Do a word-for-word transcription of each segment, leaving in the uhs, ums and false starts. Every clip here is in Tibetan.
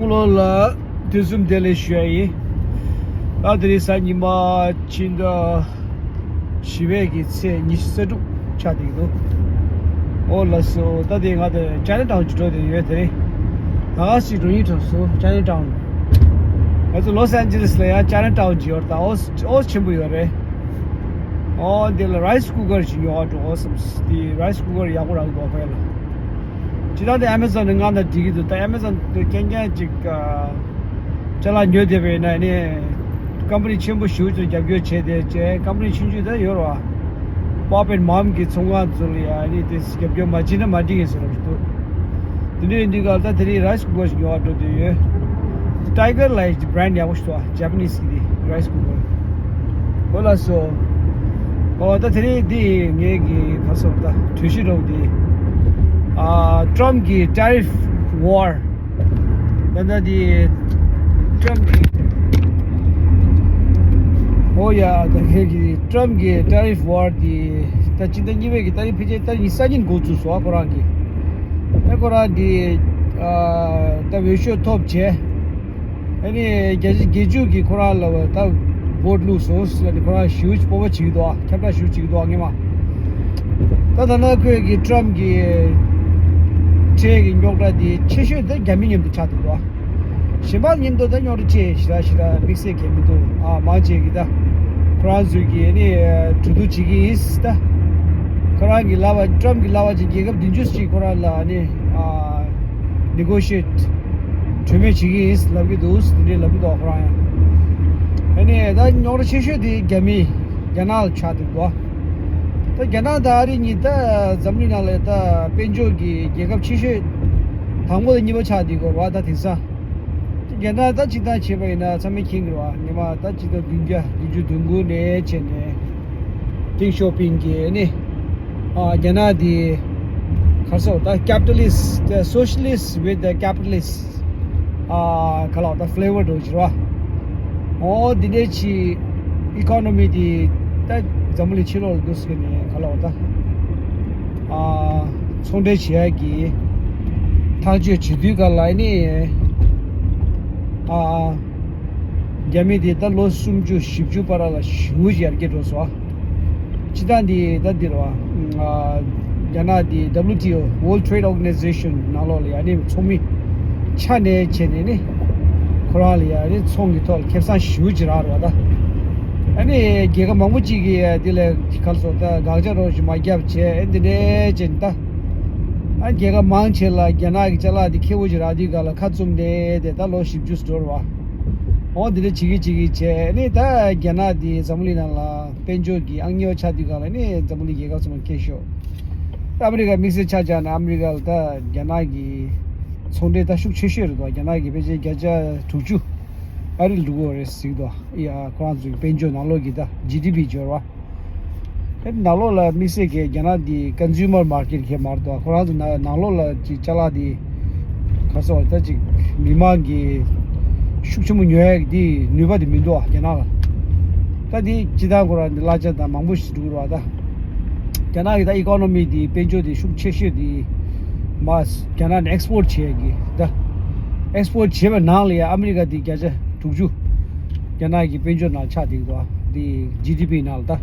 ལོ་ལ་དུས་གསུམ་བདེ་ལེགས་ཞུ་ཡ་ཡིན། ད་དེ་རིང་གཟའ་ཉི་མ་ཕྱི་ཟླ་བཞི་པའི་གི་ཚེས་ཉི་ཤུ་རྩ་དྲུག་ཆགས་བསྡད་ཀྱི་འདུག་ཨོ་ལགས་སོ། ད་དེ་ང་དང་ཅའི་ན་ཊའུན་ཅིག་འགྲོ་བསྡད་ཡོད། དེ་རིང་ད་ག་ཞིག་འགྲོ་སྙིང་བྲོ་སོང་། ཅའི་ན་ཊའུན། ང་ཚོ་ལོས་ཨན་ཇེ་ལིས་ལ་ཡང་ཅའི་ན་ཊའུན་ཅིག་ཡོད་རེད། ད་ཨོ་ཨོ་ཆེན་པོ་ཡོད་རེད། ཨོ་འདི་ལ་རའི་སི་ཀུ་ཀར་ཅིག་ཉོ་བ་འགྲོ་དགོས་བསམ། དེ་རའི་སི་ཀུ་ཀར་ཡག་པོ་རག་གི་འདུག་ཕ་གི་ལ། ཇི་ལྟར་དེ་ཨ་མེ་ཛོན་ནས་ང་དང་འགྲིག་གི་འདུག་ད་ཨ་མེ་ཛོན་དུ་རྐྱང་རྐྱང་ཅིག་ཅ་ལག་ཉོས་བསྡད་པ་ཡིན་ན་ནི་ཀམ་པ་ནི་ཆེན་པོ་ཞེ་པོ་ཅིག་རྒྱབ་སྐྱོར་བྱས་ཏེ་བྱས། ཀམ་པ་ནི་ཆུང་ཆུང་ད་ཡོད་རེད་བ། པོབ་ཨེན་མོམ་གི་ཚོང་ཁང་ཚོ་ལ་ཡ་ནི་དེ་རྒྱབ་སྐྱོར་མ་བྱས་ན་མ་འགྲིག་ཡིན་ཟེར་བ་ཞིག་འདུག་དེ་འདྲ་ཡིན་དུས་ག་ད་དེ་རིང་རའི་སི་ཀུ་ཀར་ཞིག་ཉོ་བར་འགྲོ་འདོད་ཡོད། ཊའི་གར་ལབ་ཡག་ཅིག་བྷི་རེན་ཌི་ཡག་པོ་ཞིག་འདུག་བ། ཇ་པ་ནིས་གི་དེ་རའི་སི་ཀུ་ཀར། ཨོ་ལགས་སོ། ཨོ་ད་དེ་རིང་འདི་ངའི་གི་ཁ་སོར་ད་གྲོས་གཞི་རོགས་འདི། ཨ་ཊམ་གི་ཊེ་རིཕ་ཝར། ད་ལྟ་འདི་ཊམ་གི། ཨོ་ཡ་ད་ངའི་གི་ཊམ་གི་ཊེ་རིཕ་ཝར་འདི་ད་སྤྱི་ཟླ་གཉིས་པའི་གི་ཏ་རིག་ཕལ་ཆེར་ཏ་རིག་ཉི་ཤུ་རྩ་གཉིས་འགོ་བཙུགས་སོང་ཁོ་རང་གི། ཨེ་ཁོ་རང་འདི་ཨ་ད་འོས་ཤོག་ཐོབ་བྱས། ཨ་ནི་རྒྱལ་སྤྱི་རྒྱལ་སྤྱི་གི་ཁོ་རང་ལ་ད་བོ་ཊི་བླུགས་སོང་ཟེར་ནས་ཁོ་རང་ཞེ་པོ་ཅིག་སྤོབས་པ་བྱེད་ཀྱི་འདུག་ཁྱབ་བསྒྲགས་ཞེ་པོ་བྱེད་ཀྱི་འདུག་སྔོན་མ། ད་ད་ལྟ་ཁོས་གི་ཊམ་གི་ཁྲལ་གི་རྙོག་དྲ་དེ་ཆེ་ཤོས་དེ་རྒྱ་མི་མཉམ་དུ་ཆགས་བསྡད་འདུག་གཞན་པ་མཉམ་དུ་ད་རྙོག་དྲ་ཆེ་ཞེ་དྲག་ཞེ་དྲག་དམིགས་བསལ་གང་མི་འདུག་ཨ་མང་ཆེ་གི་ད་ཁོ་རང་ཚོས་གི་ཨ་ནི་གྲོས་བསྡུར་བྱེད་ཀྱི་ཡིན་ད། ཁོ་རང་གི་ལབ་པ་ཊམ་གི་ལབ་པ་ཅིག་རྒྱལ་ཁབ་བདུན་ཅུ་ཅིག་ཁོ་རང་ལ་ཨ་ནི་ཨ་ནེ་གོ་ཤི་ཨེཊ། གྲོས་མོལ་བྱེད་ཀྱི་ཡིན་ལབ་ཀྱི་འདུག་དེ་འདྲའི་ལབ་ཀྱི་འདུག་ཁོ་རང་ཡང་། ཨ་ནི་ད་རྙོག་དྲ་ཆེ་ཤོས་དེ་རྒྱ་མི་རྒྱ་ནག་ལ་ཆགས་འདུག་གོ། ད་རྒྱ་ནག་དང་ཨ་རི་གཉིས་ད་འཛམ་གླིང་ནང་ལ་ད་དཔལ་འབྱོར་གྱི་རྒྱལ་ཁབ་ཆེ་ཤོས་དང་པོ་དང་གཉིས་པ་ཆགས་འདུག་གོ་ར། ད་དེང་སང་རྒྱ་ནག་ད་སྤྱིར་བཏང་བྱས་པ་ཡིན་ན་ཚང་མས་མཁྱེན་གྱི་རེད་བ། ཉི་མ་ད་སྤྱི་ལོ་བདུན་བརྒྱ་བདུན་ཅུ་དོན་དགུ་ནས་བྱས་ནས་ཏེང་ཞའོ་ཕིང་གིས་ནི་ཨ་རྒྱ་ནག་དེ་ག་རེ་ཟེར་ད་capitalist, the socialist with the capitalist ཨ་ག་ལ་བ་ད་flavor འགྲོ་གི་རེད་བ། ཨོ་འདི་འདྲའི་ཅིག་ཨི་ཀོ་ནོ་མི་དེ་ད་འཛམ་བུ་གླིང་ཕྱི་ལོགས་ལ་འདུག་ཟེར་ནས་ག་ལ་བ་ད་ཨ་ཚོང་འབྲེལ་བྱེད་ཡ་གི་ཐག་གཅོད་བྱེད་དུས་ག་ལ་ནི་ཨ་རྒྱ་མི་དེ་ད་ལོ་སུམ་ཅུ་བཞི་བཅུ་བར་ལ་ཞེ་པོ་ཅིག་ཡར་རྒྱས་འགྲོ་སོང་། སྤྱིར་བཏང་འདི་ད་འདིར་བ། ཨ་རྒྱ་ནག་འདི་W T O, World Trade Organization ནང་ལོགས་ལ་ཡ་ནི་ཚོགས་མི་ཆ་ནས་བྱས་ནས་ནི་ཁོ་རང་ལ་ཡ་ནི་ཚོང་གི་ཐོག་ལ་ཁེ་བཟང་ཞེ་པོ་ཅིག་རག་རེད་བ་ད། ཨ་ནི་རྒྱལ་ཁབ་མང་པོ་ཅིག་གིས་ཡ་འདི་ལ་ག་རེ་ཟེར་ད་དགག་བྱ་རོགས་ཞིག་མ་བརྒྱབ་བྱས་ཨ་འདི་འདྲས་བྱས་ནས་ད། ཨ་རྒྱལ་ཁབ་མང་ཆེ་ལ་རྒྱ་ནག་གི་ཅ་ལག་འདི་ཁེ་པོ་ཅིག་རག་དུས་ག་ལ་ཁ་བཙུམ་ནས་དེ་ད་ལོ་བཞི་བཅུ་འགྲོ་རེད་བ། འོ་འདི་འདྲས་བྱེད་ཀྱི་བྱེད་ཀྱི་བྱས་ནི་ད་རྒྱ་ནག་འདི་འཛམ་བུ་གླིང་ནང་ལ། དཔལ་འབྱོར་གྱི་ཨང་གཉིས་པ་ཆགས་དུས་ག་ལ་ནི་འཛམ་བུ་གླིང་རྒྱལ་ཁབ་ཚང་མ་སྐྱེ་ཤོག་ཨ་མི་རི་ཀ་དམིགས་བསལ་ཆ་བཞག་ན་ཨ་མི་རི་ཀ་ལ་ད་རྒྱ་ནག་གི་ཚོང་འབྲེལ་ད་ཤུགས་ཆེ་ཤོས་རེད་དོ། རྒྱ་ནག་གི་ཕལ་ཆེར་བརྒྱ་ཆ་དྲུག་ཅུ་ཨ་རི་ལ་འགྲོ་གི་རེད་ཟེར་གྱི་འདུག་ཡ་ཁོ་རང་ཚོའི་དཔལ་འབྱོར་ནང་ལོགས་ཀྱི་ད་ཇི་ཌི་པི་འབྱོར་བ། ཨེ་ནང་ལོགས་ལ་དམིགས་བསལ་གྱི་རྒྱ་ནག་འདི་ཀོན་སུ་མར་མར་ཀེཊ་གི་མ་རེད་དོ། ཁོ་རང་ཚོ་ནང་ནང་ལོགས་ལ་ཅིག་ཅ་ལག་འདི་ག་རེ་ཟེར་བ་ད་ཅིག་མི་མང་གི་ཤུགས་ཆེན་པོ་ཉོ་ཡག་འདི་ནུས་པ་འདི་མི་འདུག་ཨ་རྒྱ་ནག་ལ། ད་འདི་སྤྱིར་བཏང་ཁོ་རང་འདི་གླ་ཆ་དང་མང་པོ་ཞིག་འགྲོ་གི་རེད་བ་ད། རྒྱ་ནག་གི་ད་ཨི་ཀོ་ནོ་མི་འདི་དཔལ་འབྱོར་འདི་ཤུགས་ཆེ་ཤོས་འདི་མ་རྒྱ་ནག་ནས་ཨེག་སི་པོར་ཊི་བྱེད་ཡག་གི་ད། ཨེག་སི་པོར་ཊི་བྱེད་པའི་ནང་ལ་ཡང་ཨ་མི་རི་ཀ་འདི་བརྒྱ་ཆ་དྲུག་ཅུ་རྒྱ་ནག་གི་དཔལ་འབྱོར་ནང་ཆགས་བསྡད་ཀྱི་འདུག་ཨ། འདི་ཇི་ཌི་པི་ནང་ལ་ད།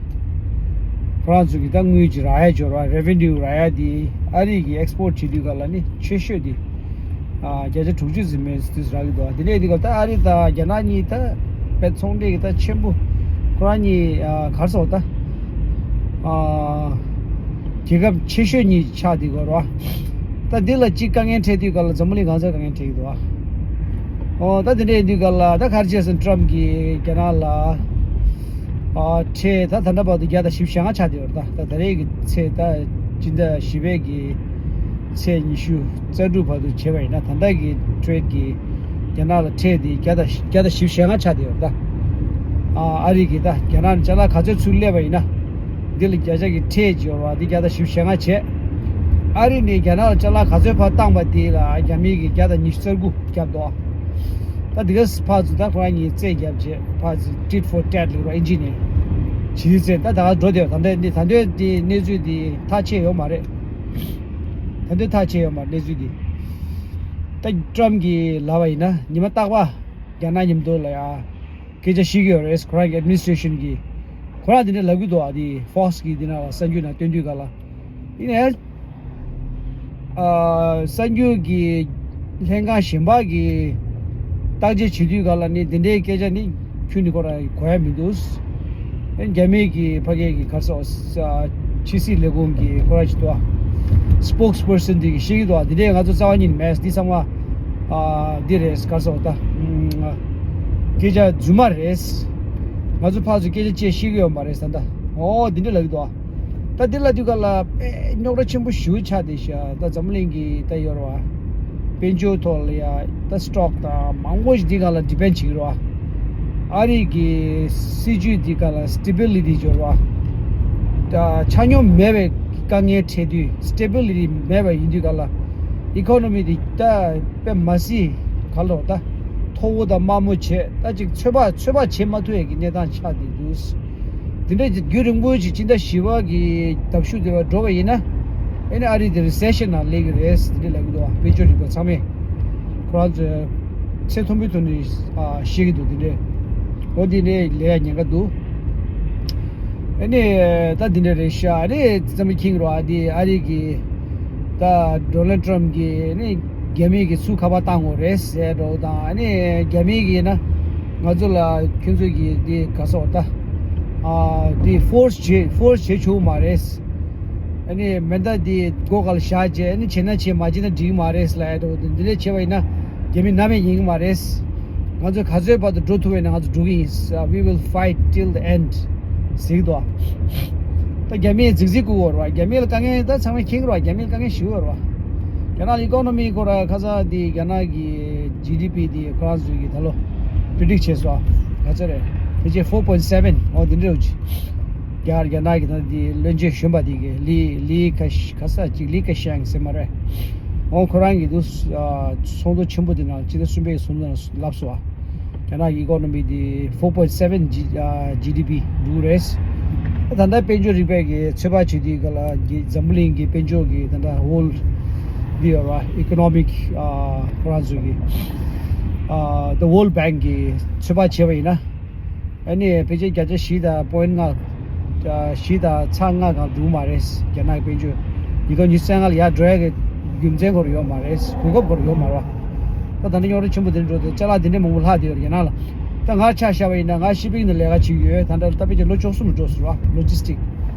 ཁོ་རང་ཚོ་གི་ད་དངུལ་གྱི་རག་ཡ་འབྱོར་བ་རེ་ཝེ་ནིའུ་རག་ཡ་འདི་ཨ་རི་གི་ཨེག་སི་པོར་ཊི་བྱེད་དུས་ག་ལ་ནི་ཆེ་ཤོས་འདི། ཨ་བརྒྱ་ཆ་དྲུག་ཅུ་ཟིན་མའི་དུས་རག་གི་འདུག་ཨ། འདི་ནས་འདི་ག་ད་ཨ་རི་དང་རྒྱ་ནག་གཉིས་ད་དཔེ་ཚོང་འབྲེལ་གྱི་ད་ཆེན་པོ་ཁོ་རང་གཉིས་ཨ་ག་རེ་ཟེར་བ་ད། ཨ་རྒྱལ་ཁབ་ཆེ་ཤོས་གཉིས་ཆགས་བསྡད་ཀྱི་ཡོད་རེད་བ། ད་འདི་ལ་གཅིག་དཀའ་ངལ་འཕྲད་དུས་ག་ལ་འཛམ་བུ་གླིང་གང་སར་དཀའ་ངལ་འཕྲད་ཀྱི་འདུག་བ། ཨོ་ད་དེ་འདྲ་ཡིན་དུས་ག་ལ་ད་ག་རེ་བྱས་སོང་ཊམ་གྱིས་རྒྱ་ནག་ལ་ཨ་ཁྲལ་ད་ད་ལྟ་བར་དུ་བརྒྱ་དང་བཞི་བཅུ་ཞེ་ལྔ་ཆགས་བསྡད་ཡོད་རེད། ད་ད་རེས་ཀྱི་ཚེས་ད་སྤྱི་ཟླ་བཞི་པའི་གི་ཚེས་ཉི་ཤུ་རྩ་དྲུག་བར་དུ་བྱས་པ་ཡིན་ན་ད་ལྟ་གི་ཊེ་རེཌ་ཀྱི་རྒྱ་ནག་ལ་ཁྲལ་དེ་བརྒྱ་དང་བཞི་བརྒྱ་དང་བཞི་བཅུ་ཞེ་ལྔ་ཆགས་བསྡད་ཡོད་རེད་ད། ཨ་ཨ་རི་གི་ད་རྒྱ་ནག་ནས་ཅ་ལག་ག་ཚོད་ཚུར་སླེབས་པ་ཡིན་ན། འདི་ལ་བརྒྱ་ཆ་གི་ཁྲལ་ཅིག་ཡོད་རེད་བ། འདི་བརྒྱ་དང་བཞི་བཅུ་ཞེ་ལྔ་བྱས། ཨ་རི་ནས་རྒྱ་ནག་ལ་ཅ་ལག་ག་ཚོད་ཕར་བཏང་པ་དེ་ལ་རྒྱ་མི་གིས་བརྒྱ་དང་ཉི་ཤུ་རྩ་དགུ་བརྒྱབ་འདུག་ད་འདི་ག་ཕར་ཚུར་ད་ཁོ་རང་གཉིས་རྩོད་རྒྱབ་བྱས་ཕར་ཚུར་tit for tat ལབ་རེད་བ་ཨིན་ཇི་ནས། ཇི་ལྟར་ད་ད་ག་འགྲོ་བསྡད་ཡོད། ད་ལྟ་འདི་ད་ལྟའི་འདི་གནས་ཚུལ་འདི་ཐག་ཆད་ཡོད་མ་རེད། ད་ལྟའི་ཐག་ཆད་ཡོད་མ་རེད་གནས་ཚུལ་འདི། ད་ཊམ་གྱིས་ལབ་པ་ཡིན་ན་ཉི་མ་རྟག་པར་རྒྱ་ནག་མཉམ་དུ་ལ་ཡ་སྐད་ཆ་བཤད་ཀྱི་ཡོད་རེད། ཁོ་རང་གི་ཨེཌ་མི་ནི་སི་ཊེ་རེ་ཤན་གྱིས་ཁོ་རང་དེ་འདྲ་ལབ་ཀྱི་འདུག་ཨ་དེ་ཕོག་སི་གི་དེ་ནང་ལ་གསར་འགྱུར་ནང་སྟོན་དུས་ག་ལ་ཡིན་ནའི། ཨ། གསར་འགྱུར་གྱི་ལྷན་ཁང་གཞན་པ་གིས་བརྟག་དཔྱད་བྱེད་དུས་ག་ལ་ནི་དེ་འདྲའི་སྐད་ཆ་ནི་ཁྱོན་ནས་ཁོ་རང་གོ་ཡ་མི་འདུག་ཨ་ནི་རྒྱ་མིའི་གི་ཕ་གིའི་གི་ག་རེ་ཟེར། ཕྱི་སྲིད་ལས་ཁུངས་ཀྱི་ཁོ་རང་ཅིག་འདུག་ཨ། སི་པོག་སི་པར་སན་དེ་གིས་བཤད་ཀྱི་འདུག་ཨ། དེ་འདྲའི་ང་ཚོ་རྩ་བ་ཉིད་ནས་མེད། འདི་ཚང་མ་ཨ་འདི་རེད། ག་རེ་ཟེར་ད། ཨ། སྐད་ཆ་རྫུན་མ་རེད། ང་ཚོ་ཕར་ཚུར་སྐད་ཆ་བཤད་ཤེས་ཀྱི་ཡོད་མ་རེད་ད། ཨོ་འདི་འདྲ་ལབ་ཀྱི་འདུག་ཨ། ད་འདི་ལ་དུས་ག་ལ་དཔེ་རྙོག་དྲ་ཆེན་པོ་ཞེ་པོ་ཆགས་བསྡད་ཤག་ད་འཛམ་བུ་གླིང་གི་ད་ཡོད་རེད་བ། དཔལ་འབྱོར་ཐོག་ལ་ཡ་ད་སི་ཊོག་དང་མང་པོ་ཞིག་འདི་ག་ལ་ཌི་པེན་ཌི་བྱེད་ཀྱི་རེད་བ། ཨ་རི་གི་སྲིད་ཇུས་འདི་ག་ལ་སི་ཊེ་བི་ལི་ཊི་ཡོད་རེད་བ། ད་ཆ་སྙོམས་མེད་པའི་དཀའ་ངལ་འཕྲད་དུས་སི་ཊེ་བི་ལི་ཊི་མེད་པ་ཡིན་དུས་ག་ལ་ཨི་ཀོ་ནོ་མི་འདི་ད་དཔེ་མ་སྲིད་ག་ལ་ད་མཐོ་བོ་དང་དམའ་མོ་བྱས། ད་ཅིག་ཚོད་དཔག་ཚོད་དཔག་བྱེད་མ་ཐུབ་ཡས་ཀྱི་གནས་སྟངས་ཆགས་བསྡད་འདུག་དེ་འདྲ་རྒྱུན་རིང་པོ་ཞིག་སྤྱི་ཟླ་བཞི་པ་གི་ཟླ་གཞུག་དེ་བར་འགྲོ་བ་ཡིན་ན། ཨ་ནི་ཨ་རི་དེ་རི་སེ་ཤན་ནང་སླེབས་ཀྱི་རེད་དེ་འདྲ་ལབ་ཀྱི་འདུག་དཔལ་འབྱོར་རིག་པ་ཚང་མས་ཁོ་རང་ཚོས་ཚད་མཐོན་པོའི་ཐོག་ནས་ཨ་བཤད་ཀྱི་འདུག་དེ་འདྲས། འོ་དེ་འདྲས་ལས་ཡ་ཉེན་ཁ་འདུག་ཨ་ནི་ད་དེ་འདྲས་རེད་ཤག་ཨ་ནི་ཙམ་ཁྱིང་རོ་ཨ་དེ་ཨ་རི་གི་ད་ཌོ་ནལ་ཊམ་གི་ཨ་ནི། རྒྱ་མི་གིས་ཚུར་ཁ་པར་བཏང་དགོས་རེད་ཟེར་འགྲོ་དང་། ཨ་ནི་རྒྱ་མི་གིས་ན་ང་ཚོ་ལ་ཁྱོད་ཚོ་གིས་འདི་ག་སོགས་ད་ཨ་འདི་ཕོར་སི་བྱེད་ཕོར་སི་བྱེད་ཆོག་མ་རེད། ཨ་ནི་མེ་མདའ་འདི་སྒོ་ཁ་ལ་བཞག་བྱས། ཨ་ནི་བྱེད་ན་བྱེད། མ་བྱེད་ན་འགྲིག་གི་མ་རེད་ལབ་ཡ་འགྲོ་དང་། འདི་འདྲས་བྱས་པ་ཡིན་ན་རྒྱ་མི་ནམ་ཡང་ཡིན་གི་མ་རེད། ང་ཚོས་ག་ཚོད་བར་དུ་འགྲོ་ཐུབ་པ་ཡིན་ན་ང་ཚོ་འགྲོ་གི་ཡིན། We will fight till the end. ཟེར་གྱི་འདུག་ད་རྒྱ་མིས་རྫིག་རྫིག་བསྐུལ་བ་རེད་བ། རྒྱ་མི་ལ་དཀའ་ངལ་ད་ཚང་མས་མཁྱེན་གྱི་རེད་བ། རྒྱ་མི་ལ་དཀའ་ངལ་ཞེ་པོ་ཡོད་རེད་བ། རྒྱ་ནག་ལ་ཨི་ཀོ་ནོ་མི་སྐོར་ལ་ཁ་སང་དེ་རྒྱ་ནག་གི་ཇི་ཌི་པི་དེ་ཁོ་རང་ཚོས་ཀྱི་ད་ལོ་པི་རི་ཌིག་བྱས་སོང་། ག་ཚོད་རེད། ཕལ་ཆེར་ཕོར་པོ་ཡིན་ཊི་སེ་བེན། ཨོ་དེ་འདྲ་ཡོད་ཅིག་རྒྱ་རྒྱ་ནག་གི་ད་དེ་བློན་ཆེན་གཞོན་པ་དེ་གི་ལི་ལི་ཁ་ཤ་ཁ་ས་ཅིག་ལི་ཁ་ཤང་ཟེར་མ་རེད། ཨོ་ཁོ་རང་གི་འདུག་ཨ་ཚོགས་འདུ་ཆེན་པོ་དེ་ནང་སྤྱི་ཟླ་གསུམ་པའི་ཚོགས་འདུ་ནང་ལབ་སོང་བ། རྒྱ་ནག་གི་ཨི་ཀོ་ནོ་མི་དེ་ཕོར་པོ་ཡིན་ཊི་སེ་བེན་ཇི་ཨ་ཇི་ཌི་པི་འགྲོ་གི་རེད། ད་ལྟ་དཔལ་འབྱོར་རིག་པའི་གི་ཚོད་དཔག་བྱེད་དུས་ག་ལ་གི་འཛམ་བུ་གླིང་གི་དཔལ་འབྱོར་གི་ད་ལྟ་ཧོལ་འདི་ཡོད་ར། ཨི་ཀོ་ནོ་མིག་ཨ་ཁོ་རང་ཚོ་གི་ཨ་ད་ཝོལཌ་བེང་གི་ཚོད་དཔག་བྱས་པ་ཡིན་ན། ཨ་ནི་ཕལ་ཆེར་བརྒྱ་ཆ་བཞི་དང་པོ་ཡིན་ལྔ། བཞི་དང་ཚེག་ལྔ་གང་འགྲོ་གི་མ་རེད། རྒྱ་ནག་གི་དཔལ་འབྱོར་ཉིས་སྟོང་ཉི་ཤུ་རྩ་ལྔ་ལ་ཡར་འགྲོ་ཡ་གི་རྒྱུ་མཚན་སྐོར་ཡོད་མ་རེད། གོ་སྐབས་སྐོར་ཡོད་མ་རེད་བ། ད་ད་ནི་རྙོག་དྲ་ཆེན་པོ་དེ་འདྲ་འགྲོ་དུས་ཅ་ལག་དེ་འདྲའི་མང་པོ་ལྷག་བསྡད་ཡོད་རེད་རྒྱ་ནག་ལ། ད་ང་ཆ་བཞག་པ་ཡིན་ན་ང་ཤི་པིང་ནང་ལས་ཀ་བྱེད་ཀྱི་ཡོད། ད་ལྟ་ད་ཕལ་ཆེར་ལོ་བཅུ་གསུམ་ལ་འགྲོ་ཟེར་བ། ལོ་ཇི་སི་ཊིག་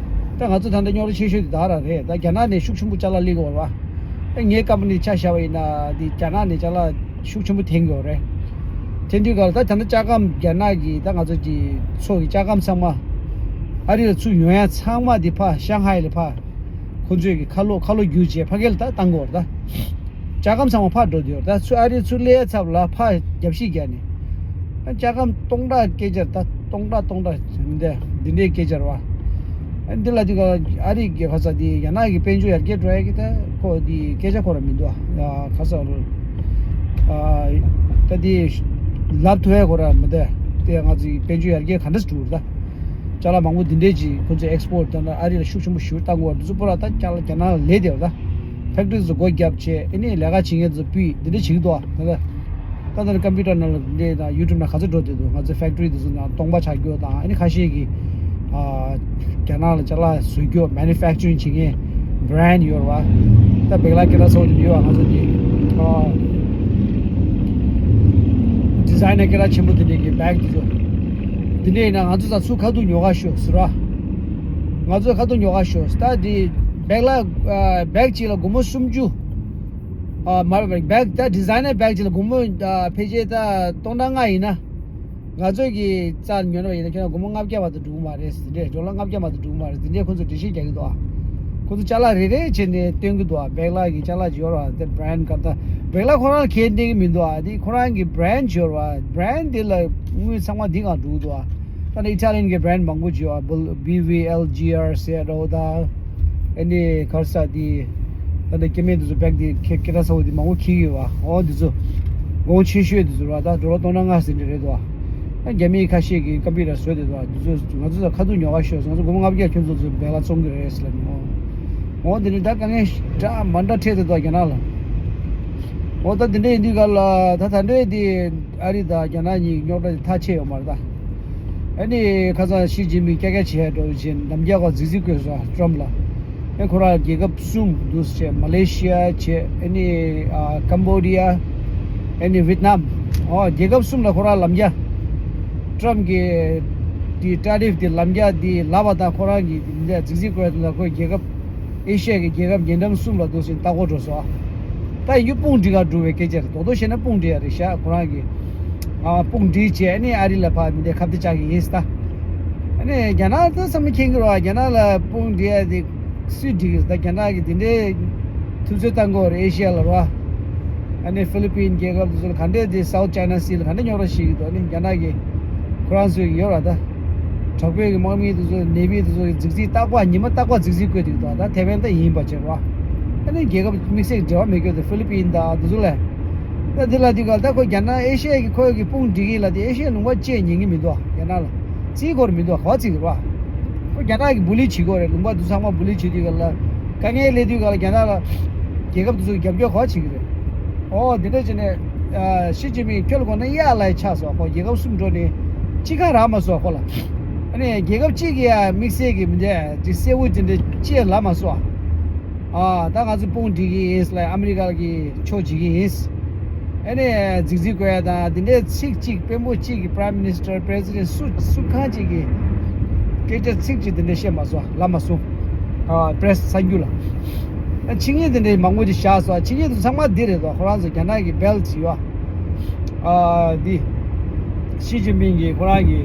ད་ང་ཚོ་ད་ལྟ་རྙོག་དྲ་ཆེ་ཤོས་དེ་ད་ར་རེད། ད་རྒྱ་ནག་ནས་ཤུགས་ཆེན་པོ་ཅ་ལག་སླེབས་ཀྱི་ཡོད་རེད་བ། ངའི་ཀམ་པ་ནི་ཆ་བཞག་པ་ཡིན་ན་འདི་རྒྱ་ནག་ནས་ཅ་ལག་ཤུགས་ཆེན་པོ་འཐེན་གྱི་ཡོད་རེད། འཐེན་དུས་ག་ལ་ད་ད་ལྟ་ལྕགས་སྒམ་རྒྱ་ནག་གི་ད་ང་ཚོ་གི་ཚོ་གི་ལྕགས་སྒམ་ཚང་མ་ཨ་རི་ལ་ཚུར་ཡོང་ཡ་ཚང་མ་འདི་ཕ་ཤང་ཧའི་ལ་ཕ་ཁོ་ཚོས་གི་ཁ་ལོ་ཁ་ལོ་བསྒྱུར་བྱས་ཕ་གི་ལ་ད་བཏང་གི་ཡོད་རེད། ད་ལྕགས་སྒམ་ཚང་མ་ཕར་འགྲོ་དུས་ཡོད་རེད། ད་ཚུར་ཨ་རི་ཚུར་སླེབས་ཚབ་ལ་ཕ་རྒྱབ་བཤིག་རྒྱག་ནས། ལྕགས་སྒམ་སྟོང་ཕྲག་སྐད་ཆ་རེད། ད་སྟོང་ཕྲག་སྟོང་ཕྲག་འདི་འདི་འདྲའི་སྐད་ཆ་རེད་བ། ཨ་འདི་ལ་འདི་ག་ཨ་རི་གི་ཁ་ས་འདི་རྒྱ་ནག་གི་དཔལ་འབྱོར་ཡར་རྒྱས་འགྲོ་ཡ་གི་ད་ཁོ་འདི་སྐད་ཆ་ཁོ་ར་མི་འདུག་ཨ་ཁ་ས་ཨ་ད་འདི་ལབ་ཐུབ་ཡ་ཁོ་ར་མི་འདུག་དེ་ང་ཚོའི་དཔལ་འབྱོར་ཡར་རྒྱས་ག་འདྲ་འགྲོ་རེད། ད་ཅ་ལག་མང་པོ་འདི་འདྲའི་ཅིག་ཁོ་ཚོས་ཨེག་སི་པོར་ཊི་ད་ན་ཨ་རི་ལ་ཤུགས་ཆེན་པོ་ཞུ་བཏང་གི་བ། འདི་ཚོ་པོ་ར་ད་ཅ་ལག་རྒྱ་ནག་ལ་ལས་དེ་བ། ད་ཕེག་ཊི་རི་ཚོ་སྒོ་བརྒྱབ་བྱས་ཨ་ནི་ལས་ཀ་བྱེད་མཁན་ཚོ་ཕུད་འདི་འདྲ་བྱེད་ཀྱི་འདུག་ཨ། ད་ད་ད་ལྟ་ཀམ་པུ་ཊར་ནང་ལ་འདི་ད་ཡུ་ཊུབ་ནང་ག་ཚོད་འགྲོ་བསྡད་འདུག་ང་ཚོའི་ཕེག་ཊི་རི་འདི་ཚོ་ནང་སྟོང་པ་ཆགས་རྒྱུ་དང་ཨ་ནི་ཁ་ཤས་ཀྱིས་ཨ་རྒྱ་ནག་ལ་ཅ་ལག་བཟོ་རྒྱུ་མེ་ནུ་ཕེག་ཅར་རིང་བྱེད་མཁན་བྷི་རན་ཌི་ཡོད་རེད་བ། ད་བེག་ལ་སྐད་གྲགས་ཚ་བོ་དེ་འདྲ་ཡོད་བ། ང་ཚོ་འདི་ཨ་ཌི་ཛའི་ནར་སྐད་གྲགས་ཆེན་པོ་དེ་འདྲ་གི་བེག་དེ་ཚོ་འདི་འདྲ་ཡིན་ན་ང་ཚོ་ཚ་ཚུར་ཁ་ཐུག་ཉོ་ག་ཤོག་ཟེར་བ། ང་ཚོ་ཁ་ཐུག་ཉོ་ག་ཤོག་ཟེར། ད་འདི་བེག་ལ་ཨ་བེག་གཅིག་ལ་སྒོར་མོ་སུམ་ཅུ། ཨ་མ་རེད་བེག་ད་ཌི་ཛའི་ནར་བེག་གཅིག་ལ་སྒོར་མོ་ཨ་ཕལ་ཆེར་ད་སྟོང་ཕྲག་ལྔ་ཡིན་ན། ང་ཚོ་གི་རྩར་ཉོ་ནོ་ཡིན་ན་ཁྱོད་རང་སྒོར་མོ་ལྔ་བརྒྱ་བར་དུ་འགྲོ་གི་མ་རེད་ཟེར་འདྲ། ཌོ་ལར་ལྔ་བརྒྱ་བར་དུ་འགྲོ་གི་མ་རེད་ཟེར་འདྲ། ཁོ་ཚོ་འགྲེལ་བཤད་རྒྱག་གི་འདུག་ཨ། ཁོ་ཚོ་ཅ་ལག་རེ་རེ་བྱས་ནས་སྟོན་གི་འདུག་ཨ། བེག་ལ་གི་ཅ་ལག་ཅིག་ཡོད་ར། དེ་བྷི་རན་ཌི་ག་ད་བེག་ལ་ཁོ་རང་ལ་ཁས་ལེན་གི་མི་འདུག་ཨ། དེ་ཁོ་རང་གི་བྷི་རན་ཌི་ཅིག་ཡོད་ར། བྷི་རན་ཌི་དེ་ལ་དངུལ་ཚང་མ་འདི་གང་འགྲོ་གི་འདུག་ཨ། ད་ནི་ཨི་ཊ་ལི་ཡན་གི་བྷི་རན་ཌི་མང་པོ་ཅིག་ཡོད་ཨ། བྷི་ཝི་ཨེལ་ཇི་ཨར་ཟེར་ར་ད། ཨ་ནི་ག་རེ་ཟེར་དེ། ད་ལྟ་སྐྱེ་དམན་དེ་ཚོ་བེག་དེ་ཁེ་ཁེ་ད་ཚ་བོ་དེ་མང་པོ་ཁྱེར་གྱི་ཡོད་བ། འོ་དེ་ཚོ་གོང་ཆེ་ཤོས་དེ་ཚོ་ར་ད་ཌོ་ལར་སྟོང་ཕྲག་ལྔ་ཟེར་འདྲ་རེད་དོ། ཨ་རྒྱ་མིའི་ཁ་ཤས་ཀྱིས་ཀམ་པུ་ཊར་བཟོས་བསྡད་དོ། དེ་ཚོ་ང་ཚོ་ཚོ་ཁ་ཐུག་ཉོ་ག་ཤོག་ཟེར། ང་ཚོ་སྒོར་མོ་ལྔ་བརྒྱ་ཁྱོད་ཚོ་ཚོ་བེག་ལ་བཙོང་གི་རེད་ཟེར་ལབ་ནས། འོ་འོ་དེ་ནི་ད་དཀའ་ངལ་འདྲ་མ་འདྲ་འཕྲད་བསྡད་དོ་རྒྱ་ནག་ལ། འོ་ད་དེ་འདྲ་ཡིན་དུས་ག་ལ་ད་ད་འདྲའི་དེ་ཨ་རི་དང་རྒྱ་ནག་གཉིས་རྙོག་དྲ་དེ་ཐག་ཆད་ཡོད་མ་རེད་ད། ཨ་ནི་ཁ་སང་ཞི་ཅིན་ཕིང་སྐྱག་སྐྱག་བྱེད་ཡ་འགྲོ་བཞིན་ལམ་རྒྱག་ག་རྫིག་རྫིག་བཀོད་སོང་ཊམ་ལ། ཨེ་ཁོ་རང་རྒྱལ་ཁབ་གསུམ་འདུག་བྱས་མ་ལེ་ཤི་ཡ་བྱས་ཨ་ནི་ཀམ་བོ་ཌི་ཡ། ཨ་ནི་ཝེད་ནམ། ཨོ་རྒྱལ་ཁབ་གསུམ་ལ་ཁོ་རང་ལམ་རྒྱག་ཊམ་གྱི་དེ་ཊ་རིབ་དེ་ལམ་རྒྱག་དེ་ལབ་པ་དང་ཁོ་རང་གི་རྫིག་རྫིག་བཀོད་ལ་ཁོའི་རྒྱལ་ཁབ། ཨེ་ཤི་ཡ་གི་རྒྱལ་ཁབ་ཉེ་འགྲམ་གསུམ་ལ་འདུག་སེ་ལྟ་སྐོར་འགྲོ་སོང་། ད་ཡིན་རྒྱུ་དཔུང་སྒྲིག་ག་འགྲོ་བའི་སྐད་ཆ་རེད། རྡོག་རྡོག་བཤད་ན་དཔུང་སྒྲིག་ཡ་རེད་ཤག་ཁོ་རང་གིས། ཨ་དཔུང་སྒྲིག་བྱས་ཨ་ནི་ཨ་རི་ལ་ཕར་མི་འདྲ་ཁ་གཏད་བཅག་གི་ཡིན་ཟེར་ད། ཨ་ནི་རྒྱ་ནག་ད་བསམ་བློ་འཁྱེར་གི་རེད་བ། རྒྱ་ནག་ལ་དཔུང་སྒྲིག་ཡ་དེ་སུས་སྒྲིག་གི་ཟེར་ད། རྒྱ་ནག་གིས་དེ་འདྲའི་ཐུབ་ཚོད་བཏང་གི་ཡོད་རེད་ཨེ་ཤི་ཡ་ལ་རེད་བ། ཨ་ནི་ཧྥི་ལི་པིན་རྒྱལ་ཁབ་དེ་ཚོ་ལ་ག་འདྲས་དེ་སའུ་ཐ་ཅའི་ན་སི་ལ་ག་འདྲས་རྙོག་དྲ་བྱེད་ཀྱི་འདུག་ཨ་ནི་རྒྱ་ནག་གིས་ཁོ་རང་ཚོའི་ཡོད་ར་ད། དྲག་པོའི་གི་དམག་མི་དེ་ཚོ་ནེ་བི་དེ་ཚོ་གི་རྫིག་རྫིག་རྟག་པར་ཉི་མ་རྟག་པར་རྫིག་རྫིག་བཀོད་འདུག་ད་ད་ཐེ་ཝན་ད་ཡིན་པ་བྱས་ར། ཨ་ནི་རྒྱལ་ཁབ་དམིགས་བསལ་འབྲེལ་བ་མེད་མཁན་དེ་ཧྥི་ལི་པིན་དང་དེ་ཚོ་ལས། ད་དེ་ལ་དེ་ག་ད་ཁོ་རྒྱ་ནག་ཨེ་ཤི་ཡ་གི་ཁོ་གི་དཔུང་སྒྲིག་གི་ལ་དེ་ཨེ་ཤི་ཡ་ལུང་པ་བཅད་ཉན་གི་མི་འདུག་རྒྱ་ནག་ལ་རྩིས་སྐོར་མི་འདུག་ག་བ་རྩིས་གི་ར། ཁོ་རྒྱ་ནག་གི་བུ་ལི་བྱེད་དགོས་རེད། ལུང་པ་དེ་ཚང་མ་བུ་ལི་བྱེད་དུས་ག་ལ་དཀའ་ངལ་སླེབས་དུས་ག་ལ་རྒྱ་ནག་ལ་རྒྱལ་ཁབ་དེ་ཚོ་གི་རྒྱབ་སྐྱོར་ག་བ་བྱེད་གི་རེད། ཨོ་དེ་འདྲ་བྱས་ནས། ཨ་ཞི་ཅིན་ཕིང་ཁྱོད་ལ་དགོངས་ན་གཡག་ལ་ཡ་ཆགས་སོང་། ཁོ་རྒྱལ་ཁབ་གསུམ་འགྲོ་ནས་གཅིག་གང་རག་མ་སོང་ཁོ་ལ། ཨ་ནི་རྒྱལ་ཁབ་གཅིག་གི་ཡ་དམིགས་བསལ་གྱི་མི་འདྲ་ཅིག་གསལ་བོ་དེ་འདྲ་ཅིག་ལབ་མ་སོང་། ཨ་ད་ང་ཚོ་དཔུང་སྒྲིག་གི་ཡིན་ལ་ཨ་མི་རི་ཀ་གི་ཕྱོགས་འགྱིག་གི་ཡིན། ཨ་ནི་རྫིག་རྫིག་བཀོད་ཡ་དང་དེ་འདྲའི་ཚིག་གཅིག་དཔོན་པོ་གཅིག་གི་Prime Minister President སུ་སུ་གང་གཅིག་གི་སྐད་ཆ་ཚིག་གཅིག་དེ་འདྲ་བཤད་མ་སོང་ལབ་མ་སོང་། ཨ་པྲེ་སི་གསར་འགྱུར་ལ། ཨ་ཆིངས་ཡིག་དེ་འདྲའི་མང་པོ་ཅིག་བཞག་སོང་། ཆིངས་ཡིག་དེ་ཚང་མ་འདི་རེད་དོ། ཁོ་རང་ཚོ་རྒྱ་ནག་གི་བྷེལ་ཊི་ཡོད། ཨ་འདི། ཞི་ཅིན་ཕིང་གིས་ཁོ་རང་གི་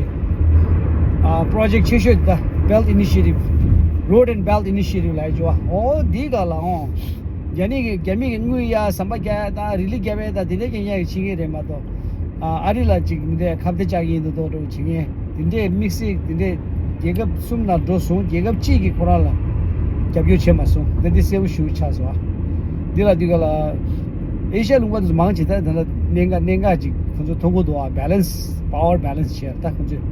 ཨ་པྲོ་ཇེག་ཆེ་ཤོས་འདི་ད་Belt Initiative། Road and Belt Initiative ལབ་ཡ་ཅིག་ཡོད། འོ་འདིའི་སྒང་ལ་འོང་། རྒྱ་ནག་གི་རྒྱ་མི་གི་དངུལ་གཡར་ཟམ་པ་རྒྱག་ཡ་དང་རི་ལི་རྒྱབ་ཡ་དང་དེ་འདྲ་རྐྱང་རྐྱང་གི་ཆིངས་ཡིག་རེད་མ་གཏོགས། ཨ་ཨ་རི་ལ་ཅིག་མི་འདྲ་ཁ་གཏད་བཅག་གི་ཡིན་འདུག་དོ་འགྲོ་བྱེད་མཁན་དེ་འདྲའི་དམིགས་བསལ་དེ་འདྲའི་རྒྱལ་ཁབ་གསུམ་ནང་འགྲོ་སོང་། རྒྱལ་ཁབ་གཅིག་གིས་ཁོ་རང་ལ་རྒྱབ་སྐྱོར་བྱས་མ་སོང་། ད་འདི་གསལ་པོ་ཞེ་པོ་ཆགས་སོང་ཨ། འདི་ལ་འདི་ག་ལ་ཨེ་ཤ་ཡ་ལུང་པ་དེ་ཚོ་མང་ཆེ་ད་ད་ལྟ་གནད་འགག་གནད་འགག་ཅིག་ཁོ་ཚོ་མཐོང་གི་འདུག་ཨ། Balance, power balance བྱས་ད་ཁོ་ཚོས་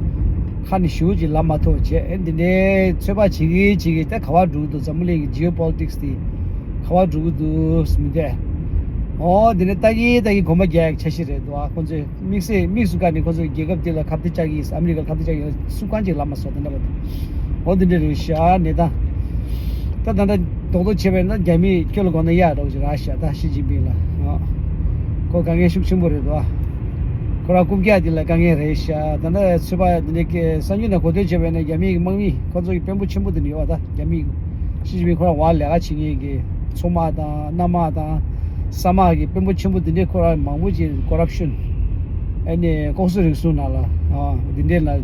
ཁ་ནས་ཞེ་པོ་ཅིག་ལབ་མ་ཐུབ་བྱས། ཨེ་འདི་འདྲའི་ཚོད་དཔག་བྱེད་ཀྱི་བྱེད་ཀྱི་ད་ག་པར་འགྲོ་གི་འདུག་འཛམ་བུ་གླིང་གི་geopolitics དེ་ག་པར་འགྲོ་གི་འདུག་མི་འདྲ། ཨོ་འདི་ནི་ལྟ་གི་ལྟ་གི་གོམ་པ་རྒྱག་ཡག་འཆར་གཞི་རེད་འདུག་ཨ། ཁོ་ཚོས་དམིགས་བསལ་དམིགས་སུ་བཀར་ནས་ཁོ་ཚོས་རྒྱལ་ཁབ་དེ་ལ་ཁ་གཏད་བཅག་གི་ཡིན། ཨ་མི་རི་ཀ་ཁ་གཏད་བཅག་གི་ཡིན། སུ་གང་ཅིག་ལབ་མ་སོང་དེ་འདྲ་བ་དེ། ཨོ་འདི་འདྲ་རེད་ཤག་གནས་སྟངས། ད་ད་ལྟ་རྡོག་རྡོག་བྱས་པ་ཡིན་ན་རྒྱ་མིས་ཁྱོད་ལ་དགོངས་ན་གཡག་འདྲ་བོ་ཅིག་རག་ཤག་ད་ཞི་ཅིན་ཕིང་ལ། ཨོ། ཁོ་དཀའ་ངལ་ཤུགས་ཆེན་པོ་རེད་འདུག་ཨ། ཁོ་རང་རྐུབ་བཀྱག་འདི་ལ་དཀའ་ངལ་རེད་ཤག་ད་ལྟ་ཚོད་དཔག་འདི་འདྲའི་གསར་འགྱུར་ནང་གོ་ཐོས་བྱས་པ་ཡིན་ན་རྒྱ་མིའི་དམག་མི་ཁོ་ཚོ་གི་དཔོན་པོ་ཆེན་པོ་འདི་འདྲ་ཡོད་པ་ད་རྒྱ་མིའི། ཞི་ཅིན་ཕིང་ཁོ་རང་འོག་ལས་ཀ་བྱེད་མཁན་གྱི་མཚོ་དམག་དང་གནམ་དམག་དང་ས་དམག་གི་དཔོན་པོ་ཆེན་པོ་འདི་འདྲའི་ཁོ་རང་མང་པོ་ཅིག་ཀོ་རབ་ཤོན། ཨ་ནི་ལྐོག་ཟ་རུལ་སུངས་ནང་ལ་ཨ་འདི་འདྲའི་ནང་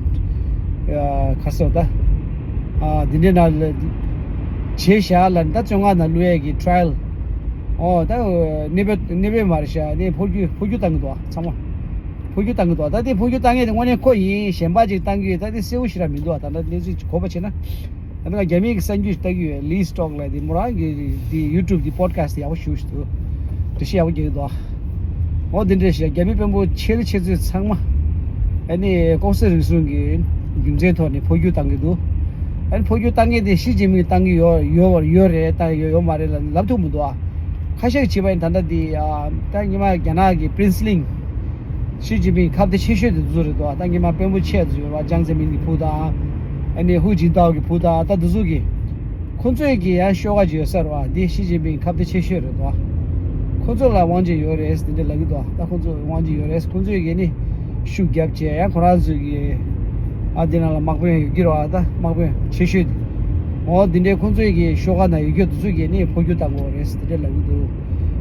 ཨ་ཁ་གསོ་ད་ཨ་འདི་འདྲའི་ནང་ལ་བྱས་བཞག་ལ་ད་བཙོན་ཁང་ནང་བླུག་ཡས་ཀྱི་ཊ་ར་ཡལ། ཨོ་ད་གནས་སྤོས་གནས་སྤོས་མ་རེད་ཤག་ནས་འཕོ་འགྱུར་འཕོ་འགྱུར་བཏང་གི་འདུག་ཨ། ཚང་མ་འཕོ་འགྱུར་བཏང་གི་འདུག་ཨ། ད་དེ་འཕོ་འགྱུར་བཏང་མཁན་དེ་དངོས་གནས་ཁོ་ཡིན་གཞན་པ་ཅིག་བཏང་གི་ཡོད་ད་དེ་གསལ་པོ་ཞེ་དྲག་མི་འདུག་ཨ། ད་ལྟ་གནས་ཚུལ་གོ་བ་བྱས་ན། ད་ནི་རྒྱ་མིའི་གི་གསར་འགྱུར་ལྟ་གི་ཡོད། ལི་སི་ཊོག་ལབ་དེ་མོ་རང་གི་དེ་ཡུ་ཊུབ་དེ་པོ་ཌི་ཁ་སི་ཊི་ཡག་པོ་ཞེ་པོ་ཞིག་འདུག་འགྲེལ་བཤད་ཡག་པོ་རྒྱག་གི་འདུག་འོ་དེ་འདྲ་ཞིག་རྒྱ་མི་དཔོན་པོ་ཆེ་ལ་ཆེ་ཚོས་ཚང་མ་ཨ་ནི་ལྐོག་ཟ་རུལ་སུངས་ཀྱི་རྒྱུ་མཚན་ཐོག་ནས་འཕོ་འགྱུར་བཏང་གི་འདུག་ཨ་ནི་འཕོ་འགྱུར་བཏང་མཁན་དེ་ཞི་ཅིན་ཕིང་བཏང་གི་ཡོད་ཡོད་ཡོད་རེད། ད་ཡོད་ཡོད་མ་རེད་ལབ་ལབ་ཐུབ་མི་འདུག་ཨ། ཁ་ཤས་བྱས་པ་ཡིན་ད་ལྟ་དེ་ཨ་ད་སྔོན་མ་རྒྱ་ནག་གི་པི་རིན་སི་ལིང་། ཞི་ཅིན་ཕིང་ཁ་གཏད་ཆེ་ཤོས་དེ་ཚོ་རེད་དོ། ད་སྔོན་མ་དཔོན་པོ་ཆེ་དེ་ཚོ་ཡོད་པ། ཅང་ཙེ་མིན་གྱི་བུ་དང་། ཨ་ནི་ཧུའུ་ཅིན་ཏའོ་གི་བུ་དང་། ད་དེ་ཚོ་གི་ཁོ་ཚོས་ཀྱི་ཡང་ཤོག་ཁག་ཅིག་ཡོད་ས་རེད་པ། འདི་ཞི་ཅིན་ཕིང་ཁ་གཏད་ཆེ་ཤོས་རེད་དོ། ཁོ་ཚོ་ལ་དབང་ཆ་ཡོད་རེད་དེ་འདྲ་ལབ་ཀྱི་འདུག་ད་ཁོ་ཚོ་དབང་ཆ་ཡོད་རེད། ཁོ་ཚོས་ཀྱི་ནི་ཤུགས་རྒྱབ་བྱས་ཡང་ཁོ་རང་ཚོས་ཀྱི་ཨ་འདི་ནང་ལ་དམག་དཔོན་ཡོད་ཀྱི་རེད་པ། ད་དམག་དཔོན་ཆེ་ཤོས་དེ། འོ་འདི་འདྲའི་ཁོ་ཚོས་ཀྱི་ཤོག་ཁག་ནང་ཡོད་རྒྱུ་དེ་ཚོས་ཀྱི་ནི་འཕོ་འགྱུར་བཏང་དགོས་རེད་དེ་འདྲ་ལབ་ཀྱི་འདུག་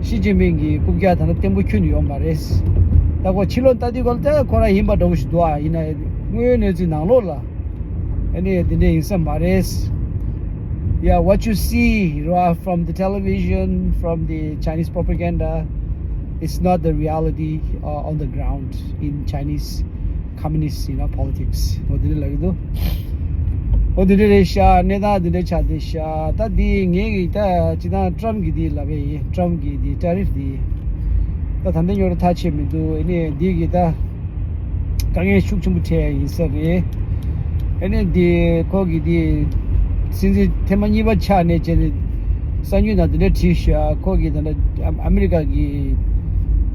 ཞི་ཅིན་ཕིང་གི་རྐུབ་བཀྱག་ད་ལྟ་བརྟན་པོ་ཁྱོན་ནས་ཡོད་མ་རེད། ད་ཁོ་ཕྱི་ལོགས་ལྟ་དུས་སྐབས་ལ་ད་ཁོ་རང་ཡིན་པ་འདྲ་བོ་ཞིག་འདུག་ཨ། ཡིན་ན་དངོས་ཡོད་གནས་ཚུལ་ནང་ལོགས་ལ་ཨ་ནི་དེ་འདྲ་ཡིན་ས་མ་རེད། Yeah, what you see, right, from the television, from the Chinese propaganda, it's not the reality uh, on the ground in Chinese communist, you know, politics. འོ་དེ་འདྲ་ལབ་ཀྱི་འདུག་འོ་དེ་འདྲ་རེད་ཤག་གནས་སྟངས་དེ་འདྲ་ཆགས་བསྡད་ཤག་ད་འདི་ངས་ཀྱི་ད་སྤྱི་བཏང་ཊམ་གྱི་འདི་ལབ་པ་ཡིན། ཊམ་གྱི་འདི་ཊ་རིབ་འདི་ད་ད་ལྟ་ཉོ་ར་ཐག་ཆད་མི་འདུག་ཨ་ནི་འདི་གི་ད་དཀའ་ངལ་ཤུགས་ཆེན་པོ་འཕྲད་ཡིན་ས་རེད། ཨ་ནི་འདི་ཁོ་གི་འདི་སྲིད་འཛིན་ཐེངས་མ་གཉིས་པ་ཆགས་ནས་བྱས་ནས་གསར་འགྱུར་ནང་འདི་འདྲ་བྲིས་ཤག་ཁོ་གི་ད་ལྟ་ཨ་མི་རི་ཀ་གི་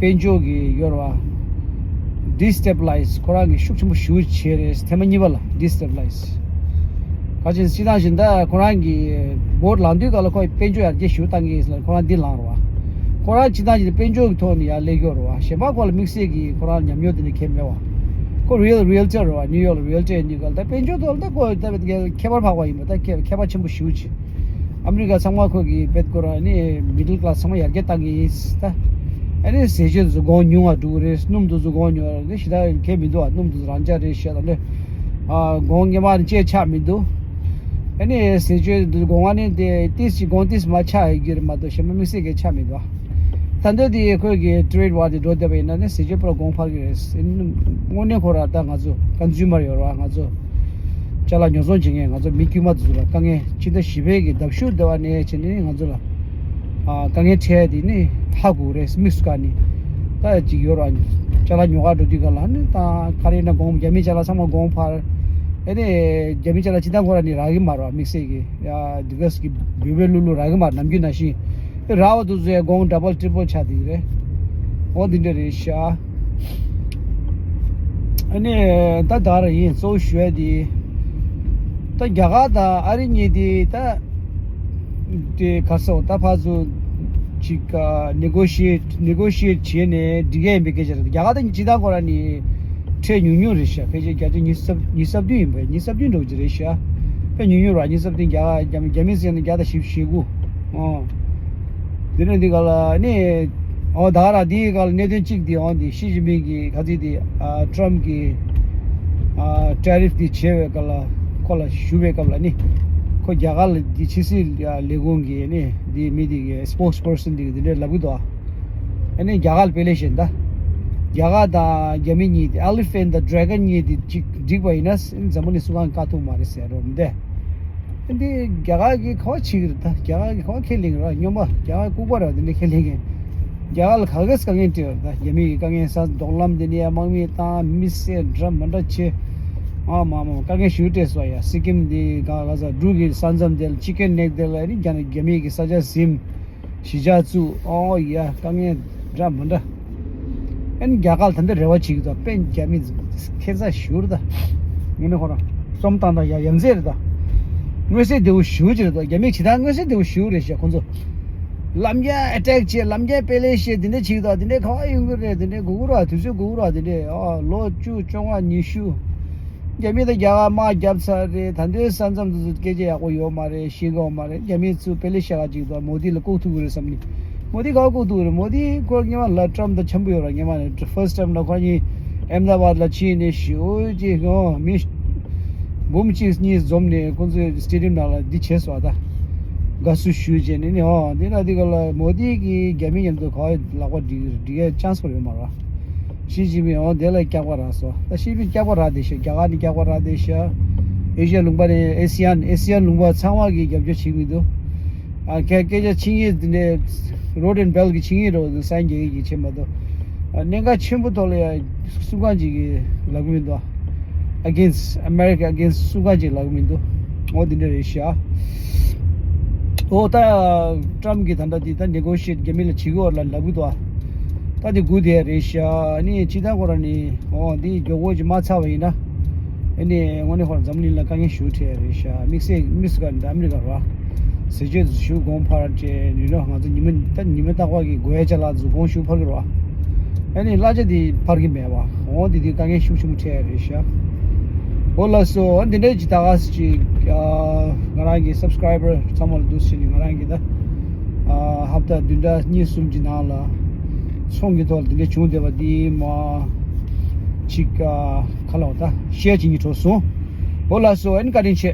དཔལ་འབྱོར་གྱི་ཡོད་རེད་བ། destabilize ཁོ་རང་གི་ཤུགས་ཆེན་པོ་ཞེ་པོ་བྱས་རེད། ཐེངས་མ་གཉིས་པ་ལ་destabilize ག་ཅིག་སྤྱིར་བཏང་བཞིན་ད་ཁོ་རང་གི་བོད་ལངས་དུས་ག་ལ་ཁོས་དཔལ་འབྱོར་ཡར་རྒྱས་ཞེ་པོ་བཏང་གི་ཡིན་ཟེར་ལ་ཁོ་རང་འདི་ལངས་རེད་བ། ཁོ་རང་སྤྱིར་བཏང་བཞིན་དཔལ་འབྱོར་གྱི་ཐོག་ནས་ཡར་སླེབས་ཡོད་རེད་བ། གཞན་པ་ཁོ་ལ་དམིགས་བསལ་གྱི་ཁོ་རང་ཉམས་མྱོང་དེ་འདྲ་གང་ཡང་མེད་བ། ཁོ་real realtor རེད་བ། ནིའུ་ཡོག་ལ་realtor ཡིན་དུས་ག་ལ་ད་དཔལ་འབྱོར་ཐོག་ལ་ད་ཁོ་ད་ཁྱད་པར་འཕགས་པ་ཡིན་པ། ད་ཁྱད་ཁྱད་པར་ཆེན་པོ་ཞེ་པོ་ཅིག་ཨ་མི་རི་ཀ་ཚང་མ་ཁོ་གི་བེད་ཁོ་རང་ནི་middle class ཚང་མ་ཡར་རྒྱས་བཏང་གི་ཡིན་ད། ཨ་ནི་ཟས་སྤྱོད་དུ་གོང་ཉུང་བ་འགྲོ་གི་རེད། སྣུམ་དུ་གོང་ཉུང་བ་རེད། ཞེ་དྲག་གལ་མི་འདུག་ཨ། སྣུམ་དུ་རང་འཇགས་རེད་ཤག་ད་ལོ། ཨ་གོང་སྔོན་མ་ནས་ཅིག་ཆག་མི་འདུག་ཨ་ནི་ཟས་སྤྱོད་དུ་གོང་ཨ་ནི་དེ་ཏིས་ཅིག་གོང་ཏིས་མ་ཆག་ཡོད་ཀྱི་རེད་མ་གཏོགས་གཞན་པ་དམིགས་བསལ་གྱི་ཆག་མི་འདུག་ད་ལྟ་དེ་ཁོས་ཀྱི་trade war དེ་འགྲོ་བསྡད་པ་ཡིན་ན་ནི་ཟས་སྤྱོད་པར་གོང་འཕར་གྱི་རེད། དངོས་གནས་ཁོ་རང་ད་ང་ཚོ་consumer ཡོད་རེད་བ། ང་ཚོ་ཅ་ལག་ཉོ་ཚོང་བྱེད་མཁན་ང་ཚོ་མི་དཀྱུས་མ་དེ་ཚོ་ལ་དཀའ་ངལ་ཕྱི་ཟླ་བཞི་པའི་གི་ཟླ་གཞུག་དེ་བ་ནས་བྱས་ནས་ང་ཚོ་ལ་ཨ་དཀའ་ངལ་འཕྲད་དེ་ནི་ཧ་གོ་རེད། དམིགས་སུ་བཀར་ནས་ད་ཅིག་ཡོད་ར། ཅ་ལག་ཉོ་གར་འགྲོ་དུས་ག་ལ་ནི་ད་ག་རེ་ན་གོང་རྒྱ་མི་ཅ་ལག་ཚང་མ་གོང་འཕར། ཨེ་ནས་རྒྱ་མི་ཅ་ལག་སྤྱིར་བཏང་ཁོ་ར་ནི་རག་གི་མ་རེད་བ། དམིགས་བསལ་གྱི་ཡ་འདི་ག་གི་འབུལ་བའི་ལུ་ལུ་རག་གི་མ་རེད། ནམ་རྒྱུན་ནང་བཞིན་རག་པ་དུ་ཚོ་ཡ་གོང་double triple ཆགས་དེ་རེད། འོ་འདི་འདྲ་རེད་ཤག་ཨ་ནི་ད་ད་ར་ཡིན། གཙོ་བོ་ཞུ་ཡ་དེ་ད་རྒྱ་གར་དང་ཨ་རི་གཉིས་དེ་ད་དེ་ག་ས་ད་ཕར་ཚུར་ཅིག་negotiate negotiate བྱས་ནས་འགྲིག་གི་ཡིན་པའི་སྐད་ཆ་རེད། རྒྱ་གར་དང་སྤྱིར་བཏང་ཁོ་ར་ནི་ཁྲལ་ཉུང་ཉུང་རེད་ཤག་ཕལ་ཆེར་བརྒྱ་ཆ་ཉི་ཤུ་ཉི་ཤུ་རྩ་བདུན་ཡིན་པས། ཉི་ཤུ་རྩ་བདུན་འགྲོ་གི་རེད་ཤག་དཔེ་ཉུང་ཉུང་ར། ཉི་ཤུ་རྩ་བདུན་རྒྱ་གར་རྒྱ་མི་རྒྱ་མི་ཟེར་ན་བརྒྱ་དང་བཞི་བཅུ་ཞེ་དགུ། ཨོ། དེ་ནས་འདི་ག་ལ་ནི། ཨོ་ད་ག་ར་འདི་ག་ལ་གནད་དོན་གཅིག་འདི། ཨོ་འདི་ཞི་ཅིན་ཕིང་གི་ག་ཚིག་འདི་ཨ་ཊམ་གི་ཨ་ཊེ་རིཕ་འདི་བྱས་པའི་སྐབས་ལ་ཁོ་ལ་ཞུ་བའི་སྐབས་ལ་ནི། ཁོ་རྒྱ་གར་ལ་འདི་ཕྱི་སྲིད་ལས་ཁུངས་ཀྱི་ནི་འདི་མི་འདི་གི་spokesperson འདི་གི་འདི་འདྲ་ལབ་གི་འདུག་ཨ་ནི་རྒྱ་གར་ལ་དཔེ་ལེགས་བཤད་ད། རྒྱ་གར་དང་རྒྱ་མི་གཉིས་དེ་elephant དང་dragon གཉིས་དེ་གཅིག་འགྲིག་པ་ཡིན་ན་འཛམ་བུ་གླིང་སུ་གང་གིས་བཀག་ཐུབ་མ་རེད་ཟེར་རོ་འདི། འདི་རྒྱ་གར་གྱི་ག་བ་བྱེད་ཀྱི་རེད་ད། རྒྱ་གར་གྱི་ག་བ་ཁས་ལེན་གྱི་རེད། སྨྱོན་པ་རྒྱ་གར་ལྐུགས་པ་རེད་འདི་འདྲ་ཁས་ལེན་མཁན། རྒྱ་གར་ལ་ག་གེས་དཀའ་ངལ་སྤྲད་ཡོད་རེད་ད། རྒྱ་མི་གི་དཀའ་ངལ་ས་མདོག་ལམ་འདི་ནས་དམག་མི་བཏང་མི་བསད་འདྲ་མི་འདྲ་བྱེད། ཨ་མ་མ་དཀའ་ངལ་ཞེ་པོ་སྤྲད་སོང་ཡ། སི་ཀིམ་འདི་ག་ག་ས་འབྲུག་གི་ས་མཚམས་དེ་ལ་ཅི་ཀེན་ནེག་དེ་ལ་ནི་རྒྱ་ནག་རྒྱ་མི་གི་ས་ཆ་ཟིན། གཞིས་ཆགས་བཙུགས། ཨོ་ཡ་དཀའ་ངལ་འདྲ་མི་འདྲ། ཨན་རྒྱ་གར་ལ་ད་འདི་རེ་བ་བྱེད་ཀྱི་འདུག་དཔེ་རྒྱ་མི་ཁེ་ས་ཞུ་རེད་ད། ངོ་ནས་ཁོ་རང་རྩོམ་སྟངས་དང་ཡ་ཡ་མཚན་རེད་ད། མངོན་གསལ་དོད་པོ་ཞུ་གི་རེད་ད། རྒྱ་མི་ཇི་ལྟར་མངོན་གསལ་དོད་པོ་ཞུ་རེད་ཤག་ཁོང་ཚོ། ལམ་རྒྱ་ཨེ་ཊེག་བྱེད། ལམ་རྒྱ་དཔེ་ལེགས་བཤད། འདི་འདྲ་བྱེད་ཀྱི་འདུག་འདི་འདྲ་ག་བ་ཡོང་གི་རེད། འདི་འདྲ་དགོས་ཀྱི་རེད། དུས་ཚོད་དགོས་ཀྱི་རེད། འདི་འདྲ་ཨ་ལོ་བཅུ་བཅོ་ལྔ་ཉི་ཤུ། རྒྱ་མི་དང་རྒྱ་གར་དམག་བརྒྱབ་ཚར་རེད། ད་དུང་ས་མཚམས་དེ་ཚོ་སྐད་ཆ་ཡག་པོ་ཡོད་མ་རེད། ཤེས་ཀྱི་ཡོད་མ་རེད། རྒྱ་མི་ཚོས་དཔེ་ལེགས་བཤད་ག་ཅིག་འདུག་མོ་དི་ལ་ལྐོག་ཐུག་གི་རེད་བསམ་ནས། མོ་དི་ག་པར་ལྐོག་ཐུག་གི་རེད། མོ་དི་ཁོ་སྔོན་མ་ལ་ཊམ་དང་འཆམ་པོ་ཡོད་ར། སྔོན་མ་ནས་ཕར་སི་ཊམ་ལ་ཁོ་གཉིས་ཨེམ་ད་བཱད་ལ་ཕྱིན་ནས་ཞེ་པོ་ཅིག་ཡོང་མི་འབུམ་གཅིག་གཉིས་འཛོམས་ནས་ཁོ་ཚོའི་སི་ཊེ་ཌི་ཡམ་ནང་ལ་འདི་བྱས་སོང་ད། དགའ་བསུ་ཞུས་བྱས་ནས་ནི། ཨོ་འདི་ལ་འདི་ག་ལ་མོ་དི་གིས་རྒྱ་མི་མཉམ་དུ་ག་པར་ལག་པ་སྒྲིག་སྒྲིག་ཡའི་ཅན་སི་ཡོད་མ་རེད། ཞི་ཅིན་ཕིང་འོ་དེ་ལ་སྐྱག་པ་རག་སོང་། ད་ཞི་ཅིན་ཕིང་སྐྱག་པ་རག་བསྡད་ཤག་རྒྱ་གར་ནས་སྐྱག་པ་རག་བསྡད་ཤག་ཨེ་ཤི་ཡ་ལུང་པ་ནས་ཨེ་སི་ཡན་ཨེ་སི་ཡན་ལུང་པ་ཚང་མ་གིས་རྒྱབ་སྐྱོར་བྱེད་མི་འདུག་ཨ་སྐད་སྐད་ཆ་ཆིངས་ཡིག་འདི་འདྲའི་Road and Belt གི་ཆིངས་ཡིག་རོ་སན་རྒྱག་གི་བྱེད་མ་འདུག་ཨ་གནད་འགག་ཆེན་པོ་ཐོག་ལ་ཡ་སུ་གང་ཅིག་གིས་ལབ་གི་མི་འདུག Against America, against སུ་གང་ཅིག་ལབ་གི་མི་འདུག་འོ་འདི་འདྲ་རེད་ཤག་འོ་ད་ཊམ་གིས་ད་ལྟ་འདི་ད་ནེ་གོ་ཤི་ཨེཊ་རྒྱ་མི་ལ་བྱེད་ཀྱི་ཡོད་ལ་ལབ་གི་འདུག་ཨ། ད་འདི་སྒུག་བསྡད་རེད་ཤག་ཨ་ནི་སྤྱིར་བཏང་ཁོ་རང་ནི་འོ་འདི་མགྱོགས་པོ་ཅིག་མ་ཚར་བ་ཡིན་ན། ཨ་ནི་དངོས་གནས་ཁོ་རང་འཛམ་གླིང་ལ་དཀའ་ངལ་ཞེ་པོ་འཕྲད་རེད་ཤག་དམིགས་བསལ་དམིགས་སུ་བཀར་ནས་ཨ་མི་རི་ཀ་རེད་བ། ཟས་སྤྱོད་ཞེ་པོ་གོང་འཕར་བྱས་ནུས་ན་ང་ཚོ་ཉི་མ་ད་ཉི་མ་རྟག་པར་གྱི་དགོས་ཡ་ཅ་ལག་ཚོ་གོང་ཞེ་པོ་འཕར་གི་རེད་བ། ཨ་ནི་གླ་ཆ་དེ་འཕར་གི་མེད་བ། འོ་དེ་དུས་དཀའ་ངལ་ཤུགས་ཆེན་པོ་འཕྲད་ཡ་རེད་ཤག་འོ་ལགས་སོ། ཨ་འདི་འདྲ་ཅིག་ད་ག་ཟེ་ཅིག་ཨ་ང་རང་གི་སབ་སི་ཀ་རའི་བར་ཚང་མ་ལ་འདུག་ཟེར་ནས་ང་རང་གི་ད་ཨ་ཧབ་ཏ་བདུན་ཕྲག་གཉིས་གསུམ་གྱི་ནང་ལ་ཚོང་གི་ཐོག་ལ་འདི་འདྲ་བྱུང་བསྡད་པ་འདི་མ་ཅིག་ཨ་ག་ལ་བ་ད་ཤེར་བྱེད་སྙིང་བྲོ་སོང་། འོ་ལགས་སོ། ཨ་ནི་བཀའ་དྲིན་ཆེ།